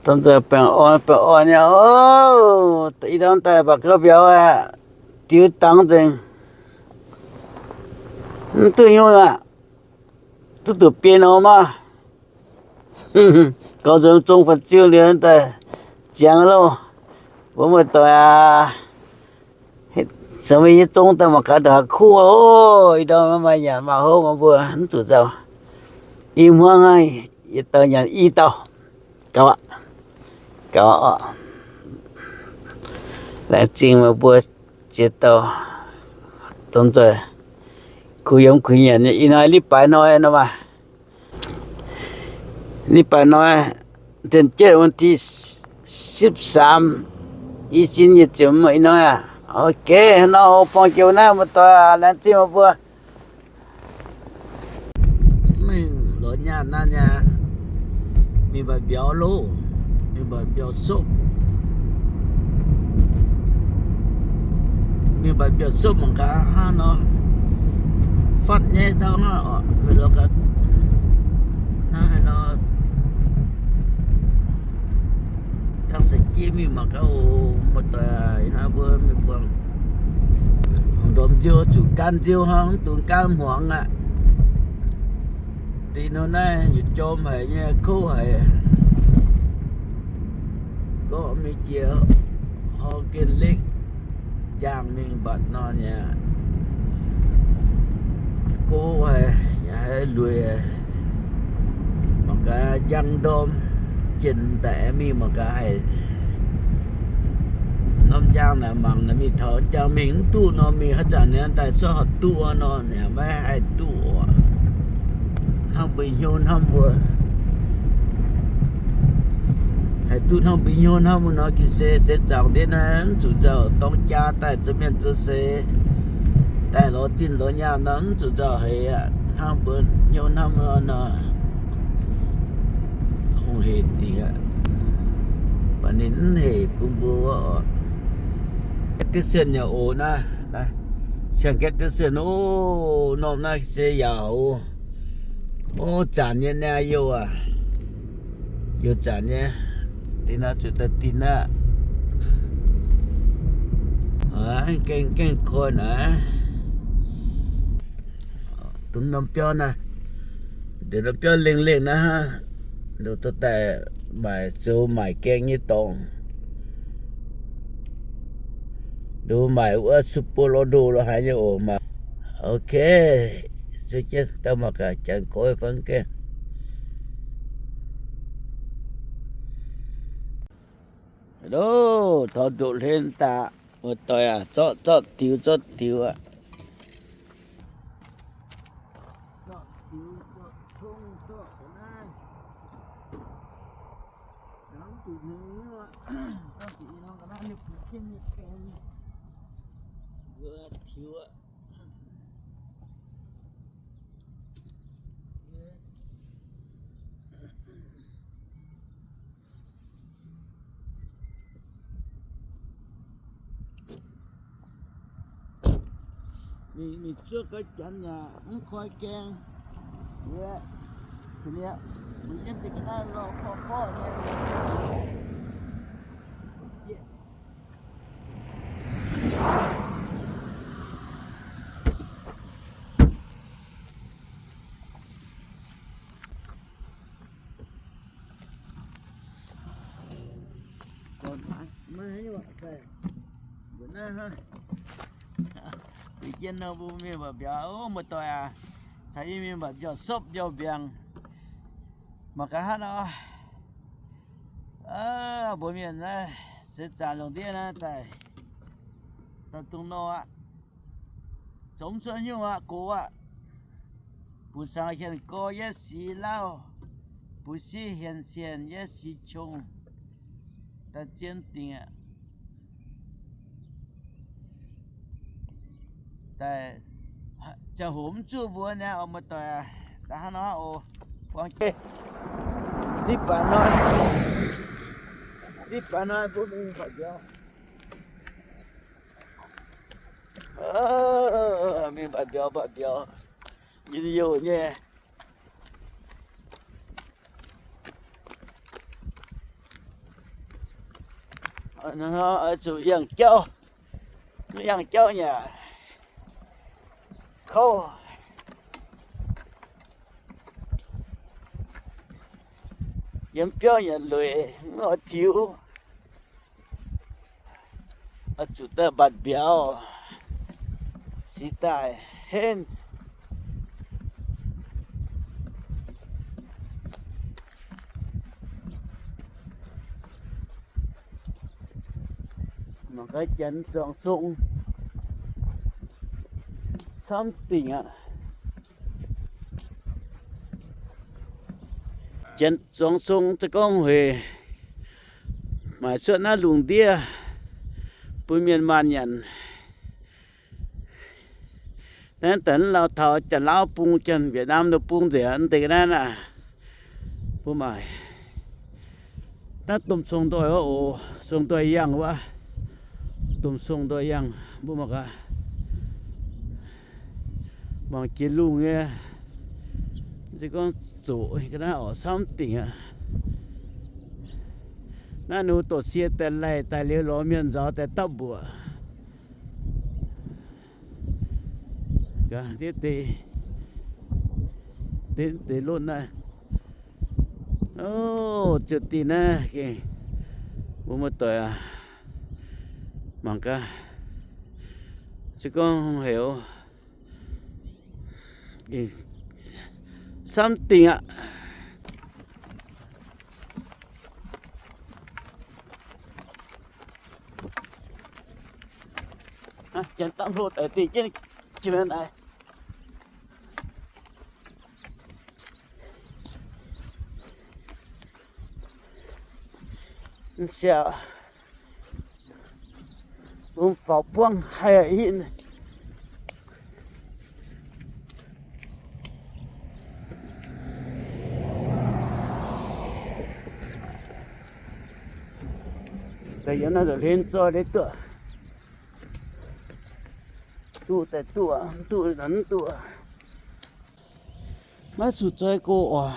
Dongh nzunc baengh orn, baengh orn nyei oc. Ih ndorm daaih mv baac gauh mbiauz aqv. Diux dangx nzengc. Mv duqv nyungc aqv. Duqv duqv biei norm maah. Gauh nzunc zong fa'ziu liuz daaih ziangx loh. Mbuo muoz-doic aac, caux meih yie zong daaih mangc gaax ndongc haaix kuv oc. Ih ndorm maaih nyanc maaih hopv, mbuo mv zuqc nzauh. I hmuangv hnangv, yietc dauh nyanc i dauh. Gauh aqv. Gauh aqv. Laengz zingh meih mbuo ziex dauh dongh nzoih kuh yiem kuh nyanc nyei. Ih hnoi li baaix hnoi nor maah. Li baaix hnoi, เดือนเจ็ด วันที่สิบสาม, i sin nyic ziepc ih hnoi aac. Ok, nor buangh joux naaiv muoz-doic aac, laengz zingh meih mbuo. Mingh lorz nyaanh naaiv nyei, mingh mbatc mbiauz loh, mingh mbatc mbiauz sopv, mingh mbatc mbiauz sopv mangc gaax hnangv nor, fatv nyei ndau hnangv oc, mingh lorz gaax hnangv haaix nor. Tangv sai-jiex mingh mangc gaax oc, muoz-doic aac, ih hnoi mbuo mingh buangh ndorm nziou zuqc gaanv nziou hnangv, mv dungx gaanv hmuangx aqv. Dinh hnoi naaiv nyutc jorm haic nyei, kouv haic. Gorqv mingh jiex Hawkins Lake, jaang mingh mbatc nor nyei, go haic, yaac haiz lueic. Mangc gaax njang ndorm, jienh daaih aengx mingh mangc gaax haic. Norm njang naaic mangc naaic mingh taux njang mingh mv duqv nor, mingh haaix zanc ninh daaih sortv horpc duqv nor, ninh maiv haih duqv oc. Hnangv mbuo hnyouv hnamv mbuo, haih duqv hnangv mbuo hnyouv hnamv mbuo nor, gengh se seix zaangc ndiev naaiv mv zuqc nzauh, dorng jaa daaih zoux mienh zoux seix, daaih lorz zinh lorz nyaanh nor mv zuqc nzauh haic aqv. Hnangv mbuo hnyouv hnamv nor, hungh hec dingc aqv. Mv baac ninh mv hec bun mbuo wuov oc. Gaeqv duqv sienh yaac oc naaiv, siang-gaeqv duqv sienh oc. Norm naaiv se yaac oc. Ov, zanc nyei naaiv youh aac. Youh zanc nyei. Dinh naaiv zuqc daaih dinh aqv. Gaengh gaengh koi naaiv. Dongh norm biauv naaiv, ndongc norm biauv lengh lengh naaiv hnangv, ndongc daaih maaic zoux maaic gaeng nyei dorngx. Ndongc maaic wuov Super Lotto lo haaix nyei oc maah. Ok, se jienv daaih mangc gaax janx gorx fai gaengh. Hello, taux ndoqc hlen daaih, muoz-doic aac, zorqv zorqv diux zorqv diux aqv. Zorqv diux zorqv tong zorqv ga'naaiv. Ga'naaiv zuqc hmz nyuoqv, gorngv zuqc i norm ga'naaiv nyei buoz jienv nyei gaeng. Mbuo tiux aqv. Mingh, mingh zuov ga'naaiv janx yaac mv koi gaeng. Yie, mbuo yiem deix ga'naaiv lorh forv forv nyei. Mbuo naaiv hnangv, mbuo jienv nor mbuo mingh mbatc mbiauz, muoz-doic aac, caux yie mingh mbatc mbiauz-sopv mbiauz-mbiaangc. Mangc gaax hnangv nor, mbuo mienh naaiv seix zaangc lungh ndiev naaiv daaih, daaih dongh nor aqv. Zoux mv cuotv nyungc aqv, gox aqv. Bun saeng hienx gorx yietv sic lauh, bun siqv hienx sienx yietv sic qongx, daaih zien dingc aqv. Daaih ziangh hoc mv zuqv mbuo niaa oc, muoz-doic aac. Daaih hnangv nor oc. Buangh jienv, div baac hnoi, div baac hnoi mbuo mingh mbatc mbiauz. Mingh mbatc mbiauz, mbatc mbiauz, njien-youh nyei. Oix zuqc yangh jauv, yangh jauv nyei kouv. Yiem biauv nyanc lueic mv oix tiux. Oix zuqc daaih mbatc mbiauz, six daaih henv. Mangc gaax janx zuangx song camv dingc aqv. Janx zuangx song za'gengh hueic maaic cuotv naaiv lungh ndiev bun mienh maanh nyanc. Naaiv daaih lauh taux Janx-Laauv bung, Janx-Mbietc Naamh nor bung nzengc aqv. Mv deix ga'naaiv naaic, mbuo maaic naaiv domh song ndoih wuov oc, song ndoih yangh wuov, domh song ndoih yangh mbuo mangc gaax. Mangc jiex lungh nyei, se gorngv zoqc ga'naaiv oc, camv dingc aqv. Naaiv ninh mbuo doqc sie daaih laih daaih liuz lorz mienh nzaaux daaih dapv mbuoqc. Gaax, deix, deix, deix lotv naaiv. Ov, ziouc dingh naaiv gengh, mbuo muoz-doic aac, mangc gaax, se gorngv heuc, camv dingc aqv. Janx-Laauv hlo daic dingh jienv jiex naaic. Siaauc, mbuo faaux buangv haic aqv. Daaih yiem naaiv nzunc hlen zoih leiz duqv, duqv daaih duqv, duqv mv duqv. Maiv zuqc zoih go oc.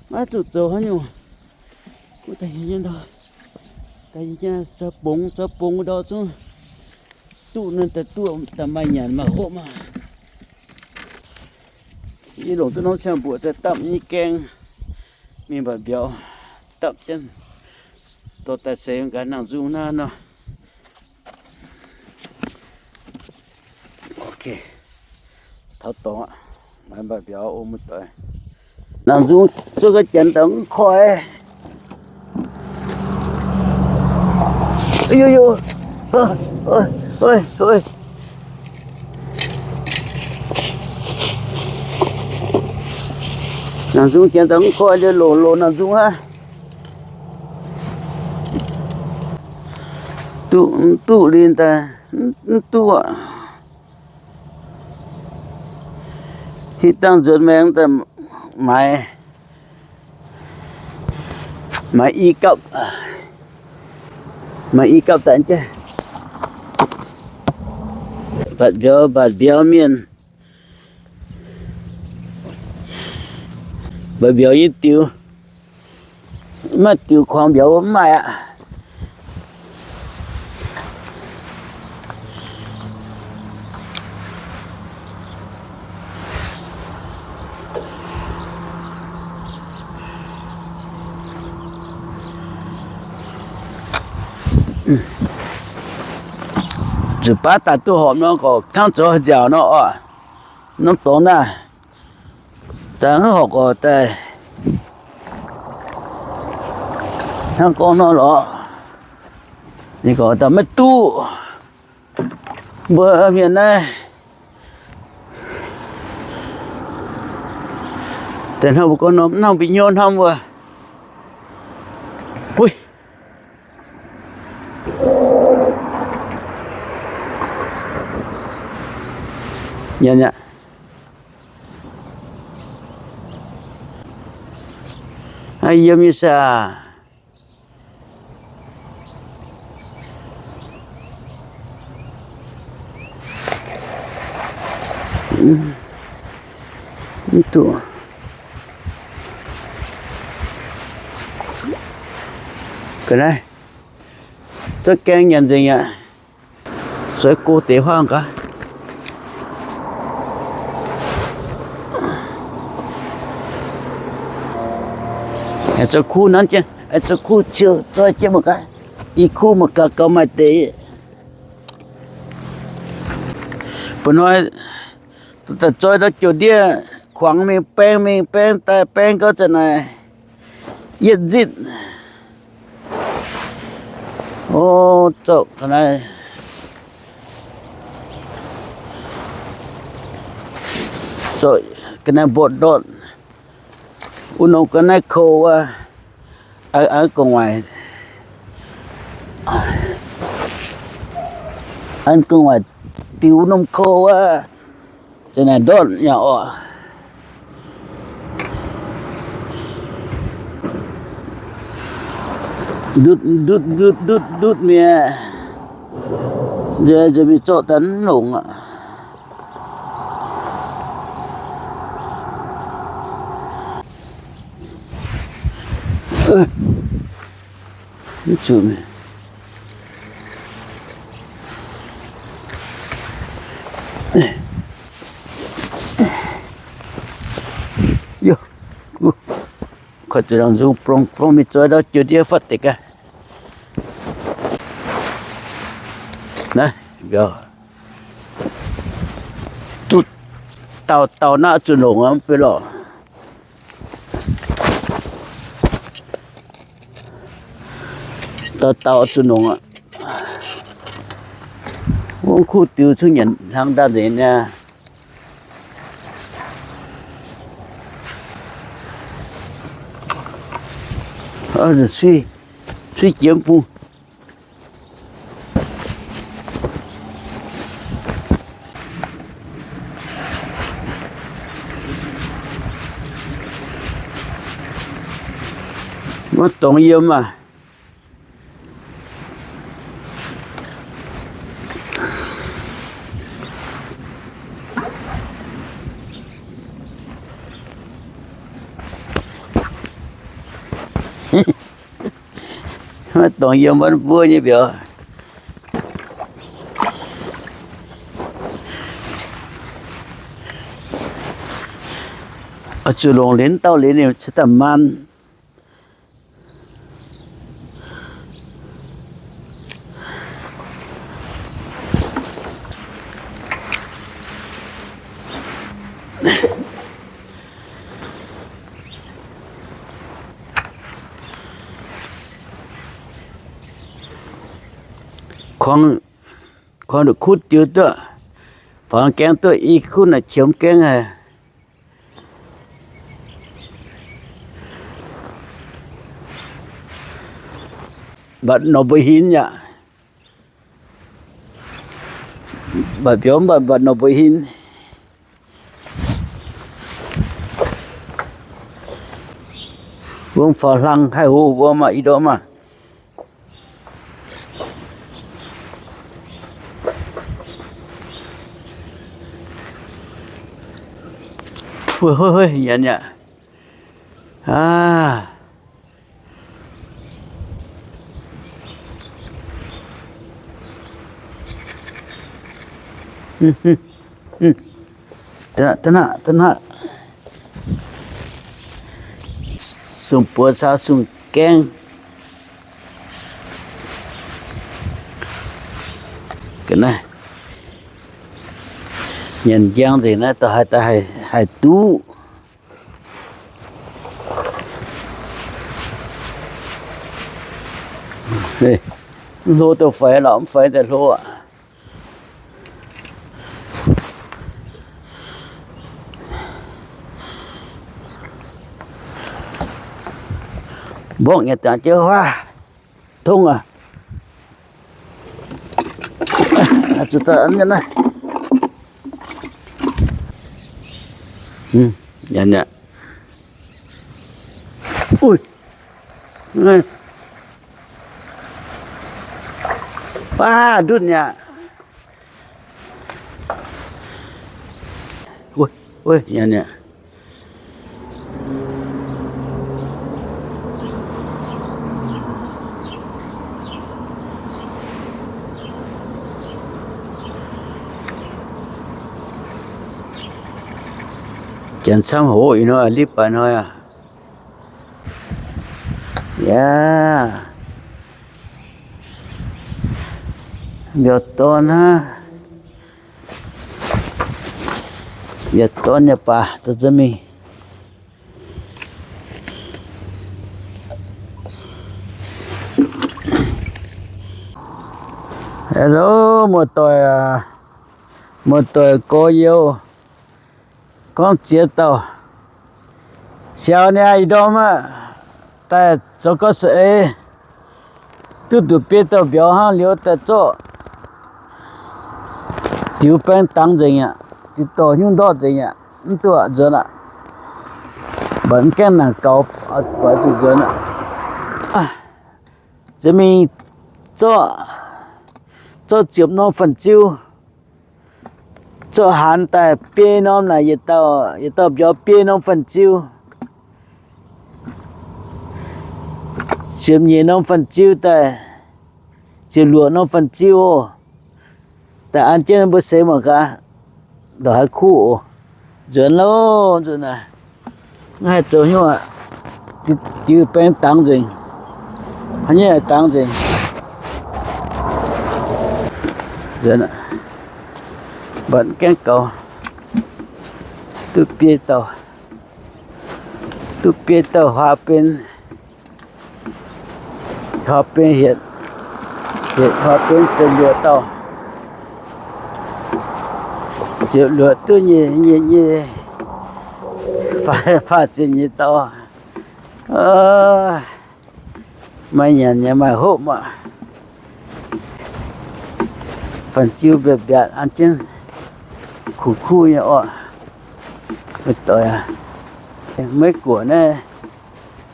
Maiv zuqc zoux haaix nyungc. Daaih zoux bungx, zoux bungx ndau zungv duqv nor daaih duqv daaih maaih nyanc maaih hopv maah. Yie longc duqv norm siang-mbuoqc daaih dapv nyei gaeng mingh mbatc mbiauz, dapv jienv dorh daaih seix gaax nangh nzung naaiv nor. Ok, taux dorngx aqv. Maaih mbatc mbiauz o muoz-doic. Nangc nzung zuov ga'janx daaih mv koiv. Nangc nzung janx daaih mv koiv liuz loc loc nangc nzung aqv. Duqv, duqv linh daaih mv duqv aqv. Hitv dangh nzuonx maengx daaih maaiz, maaiz i gapv, maaiz i gapv daaih jaiv. Mbatc mbiauz, mbatc mbiauz mienh, mbatc mbiauz nyei diux. Maiv diux kuangx mbiauz mv maaih aqv. Zuqc baav daaih duqv horpc nor, gorqv hnangv zoux nziaauc nor oc. Norm dorngx naaiv, daaih hnangv horpc gorqv daaih hnangv gorngv nor lorqc. Ninh gorngv daaih maiv duqv. Mbuo mienh naaiv daaih hnangv mbuo gorngv norm hnangv mbuo hnyouv hnamv wuov. Huiv. Nyanc aqv. Aa, yiem nyei saah? Mv duqv. Ga'naaiv, Duqv gaeng nyanc nzengc aqv. Zueiz go deix huav gaax. Aengx zoux kuv nanv jienv, aengx zoux kuv ciou zoi jienv mangc gaax. I kuv mangc gaax gauh maaih deix. Ba'hnoi daaih zoi ndau joux ndiev, kuangx mingh baeng, mingh baeng daaih baeng gau zanc naaic yietv nzitv. O, zoux ga'naaiv, zoux ga'naaiv mbuoqc ndortv. Wuov norm ga'naaiv kou wuov, an gu'nguaaic, an gu'nguaaic diux norm kou wuov, zanc naaic ndortv yaac orqc. Ndutv ndutv ndutv ndutv ndutv mi'aqv. Nziex nziex mingh zorqv daaih mv longc aqv. Mv zuqc. Yov, koiv zuqc longc nzung brong brong mingh zoi ndau joux ndiev fatv deix gaax. Naaiv mbiauz duqv dauh dauh naaiv zuqc longc aqv, mv baac lorqc. Dauh dauh zuqc longc aqv. Wuov kuv diuh cuotv nyanc hlang ndaaih nzengc niaa. Suiv, suiv jiex mv bung. Maiv dorngx yiem aqv. Maiv dorngx yiem wuov mbuov nyei mbiauz. Oix zuqc longc linz dauh linz ninh cingx daaih maan. Kuangx, kuangx kuv diuh duqv, faaux gaeng duqv i kuv naaic qiemx gaeng haic. Mbatc norqc mbuo hinv yaac. Mbatc biaux mv baac mbatc norqc mbuo hinv. Wuom faaux hlang haih hoc wuom maah, ih ndorm maah. Hui, hui, hui, nyanc yaac. Aav. Da'naaiv, da'naaiv, da'naaiv. Sung-buoz caux sung-gaeng. Ga'naaiv nyanc njang nzengc naaiv, da'haaix daaih haih duqv. Mv hlo daaih faix lorqc, mv faix daaih hlo aqv. Mborqv nyanc dangx jienv huaav tongv aqv. Zuqc daaih an nyei naaiv. Nyanc aqv. Uix. Baav ndutv nyei aqv. Uix, uix, nyanc nyei aqv. Janx camv hoc ih hnoi, liv baac hnoi aac. Yaac mbiauz dorn hnangv. Mbiauz dorn nyei baac zoux za'mingh. Hello, muoz-doic aac, muoz-doic gorx-youz, gorngv ziex dauh, siaaux niaa ih ndorm aqv, daaih zoux gorngv saeng-eix, duqv nduqc biei dauh mbiauz hnangv liuz daaih zorqv diux baeng dangx nzengc aqv, diux dorh nyungc ndortv nzengc aqv, mv duqv nzuonx aqv. Mv baac mv gaengh nangc gaux, mv baac zuqc nzuonx aqv. Za'mingh zorqv, zorqv ziepc norm fanh-ziu, zorqv haanz daaih biei norm naaic, yietc dauh mbiauz biei norm fanh-ziu, ziepc nyeic norm fanh-ziu daaih, ziepc luoqc norm fanh-ziu oc. Daaih an jienv mbuo seix mangc gaax, ndongc haaix kuv oc. Nzuonx loh, nzuonx naaic. Mv haih zoux hnyouv aqv. Diux baeng dangx nzengc. Haaix nyungc dangx nzengc. Nzuonx aqv. Mbatc gaengh gaux. Duqv biei dauh, duqv biei dauh huaax benx, huaax benx hietc, hietc huaax benx ziepc luoqc dauh. Ziepc luoqc duqv nyei, nyei, nyei, faah, faah ziepc nyeic dauh. Maaih nyanc nyei maaih hopv maah. Fanh-ziu mbiatc mbiatc an jienv kuv kuv nyei orqc. Maiv guoqv naaiv,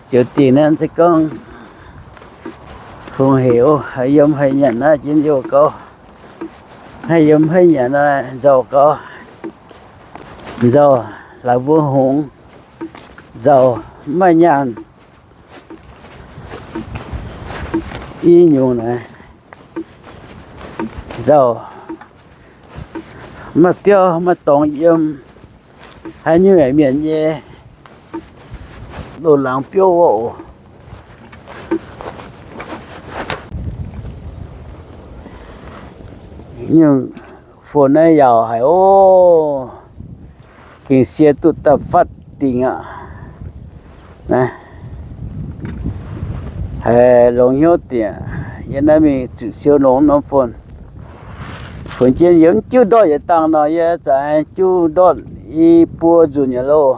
ziouc dingh naaiv se gorngv fungx hec oc, haih yiem haih nyanc naaiv njien-youh gauh, haih yiem haih nyanc naaiv nzauh gauh, nzauh laaix mbuo hngongx, nzauh mv maaih nyaanh. I nyungc naaiv nzauh maiv biauv maiv dorngx yiem, haaix nyungc mienh nyei loz-laangz biouv wuov oc. Nyungc fon naaiv yaauc haic oc. Gengh sie duqv daaih fatv dingc aqv. Haiz longx hnyouv dingc aqv. Yie naaiv mingh zuqc siou longx norm fon. Funx jienv yie mv juqv ndortv yietc dangh nor, yie za'gengh juqv ndortv i buo nzunc nyei loh.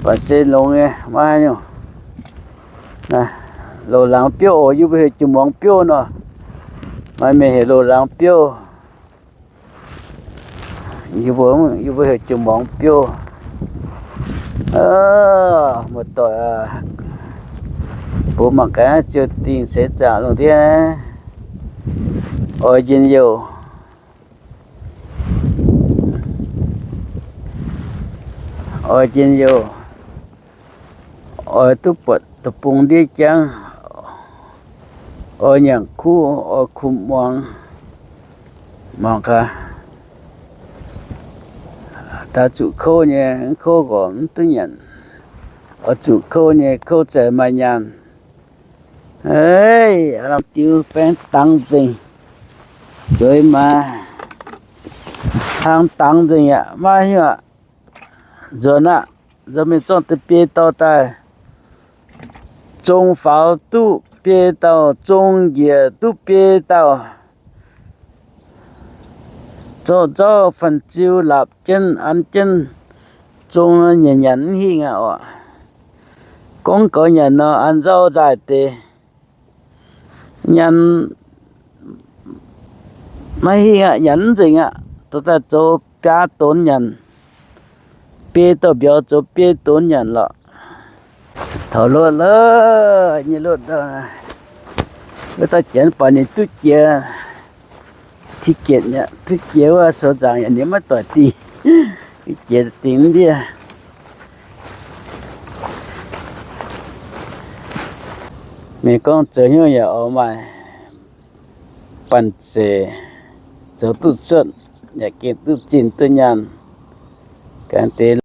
Baac se longx nyei, maiv haaix nyungc. Loz-laangz biouv oc, yie mbuo heuc jiu-muangz biouv nor. Maaih mienh heuc loz-laangz biouv. Yie mbuo, yie mbuo heuc jiu-muangz biouv. Muoz-doic aac, mbuo mangc gaax ziouc dingh seix zaangc lungh ndiev oix njien-youh. Oix njien-youh, oix duqv buatc deic-bung ndiev jangv, oix nyanc kuv, oix kuv muangx. Mangc gaax, daaih zuqc kouv nyei, kouv nqorngc mv duqv nyanc. Oix zuqc kouv nyei, kouv zaeqc maaih nyaanh. Lamh diux baeng dangx nzengc. Nzueic maah, hlang dangx nzengc aqv, maiv hiuv aqv. Nzuonx aqv, nzuonx mingh zorqv deix biei dauh daaih. Zong faaux duqv biei dauh, zong njiec duqv biei dauh. Zorqv nzauv fanh-ziu laapc jienv an jienv zong nyanc nyanc mv hingh aqv oc. Gorngv goux nyanc nor, an nzauv nzaaih deix. Nyanc maiv hingh aqv, nyanc mv nzengc aqv. Dorh daaih zoux biaa donx nyanc. Biei dauh mbiauz zoux biei donx nyanc lorqc. Taux lotv lorqc, nyei lotv ndau, wuov dauh janx baac ninh duqv jiex ticket aqv, duqv jiex wuov sou nzaangc yaac ninh maiv doic dingh, jiex dingh ndiev. Ninh gorngv zoux hnyouv yaac oix maaih banh zeic, zoux duqv cuotv yaac gengh duqv zinh duqv nyaanh. Ganh deix